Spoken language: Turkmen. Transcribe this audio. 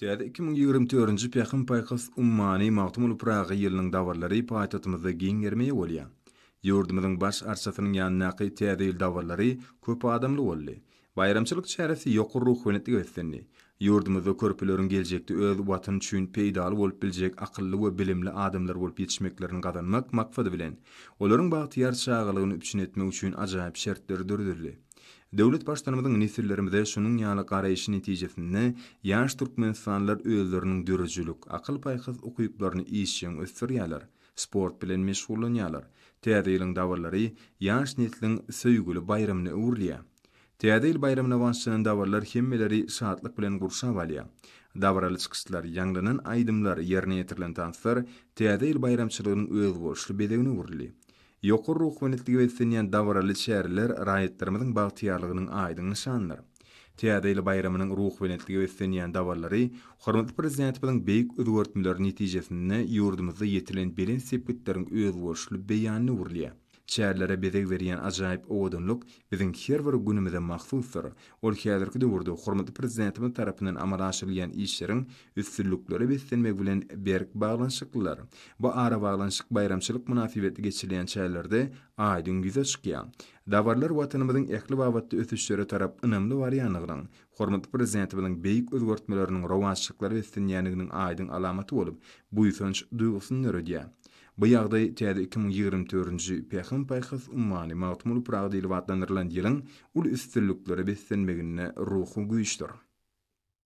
Täze 2024-nji Pähim-paýhas ummany Magtymguly Pyragy ýylynyň dabaralary paýtagtymyzda giň gerime eýe bolýar. Ýurdumyzyň Baş arçasynyň ýanyndaky Täze ýyl dabaralary köp adamly boldy. Baýramçylyk çäresi ýokary ruhubelentlige beslendi. Ýurdumyzda körpeleriň geljekde öz Watany üçin peýdaly bolup biljek akylly we bilimli adamlar bolup ýetişmeklerini gazanmak maksady bilen, olaryň bagtyýar çagalygyny üpjün etmek üçin ajaýyp şertler döredildi. Döwlet Baştutanymyzyň nesillerimize şunuň ýaly garaýşy netijesinde ýaş türkmenistanlylar özleriniň döredijilik, akyl-paýhas ukyplaryny işjeň ösdürýärler, sport bilen meşgullanýarlar. Täze ýylyň dabaralary ýaş nesliň söýgüli baýramyna öwrülýär. Täze ýyl baýramyna bagyşlanan dabaralar hemmeleri şatlyk bilen gurşap alýar. Dabaraly çykyşlar, ýaňlanan aýdymlar, ýerine ýetirilen tanslar Täze ýyl baýramçylygynyň özboluşly bezegine öwrüldi. Ýokary ruhubelentlige beslenýän dabaraly çäreler raýatlarymyzyň bagtyýarlygynyň aýdyň nyşanydyr. Täze ýyl baýramynyň ruhubelentlige beslenýän dabaralary hormatly Prezidentimiziň beýik özgertmeleri netijesinde ýurdumyzda ýetilen belent sepgitleriň özboluşly beýanyna öwrülýär. Çärelere bezeg berýän ajaýyp owadanlyk biziň her bir günümize mahsusdyr. Ol häzirki döwürde hormatly Prezidentimiz tarapyndan amala aşyrylýan işleriň üstünliklere beslenmegi bilen berk baglanyşyklydyr. Bu arabaglanyşyk baýramçylyk mynasybetli geçirilýän çärelerde aýdyň ýüze çykýar. Dabaralar Watanymyzyň ähli babatda ösüşlere tarap ynamly barýandygynyň, hormatly Prezidentimiziň beýik özgertmeleriniň rowaçlyklara beslenýändiginiň aýdyň alamaty bolup, buýsanç duýgusyny döredýär. Bu ýagdaý täze 2024-nji Pähim-paýhas ummany Magtymguly Pyragy diýlip atlandyrylan ýylyň uly üstünliklere beslenmeginde ruhy güýçdür.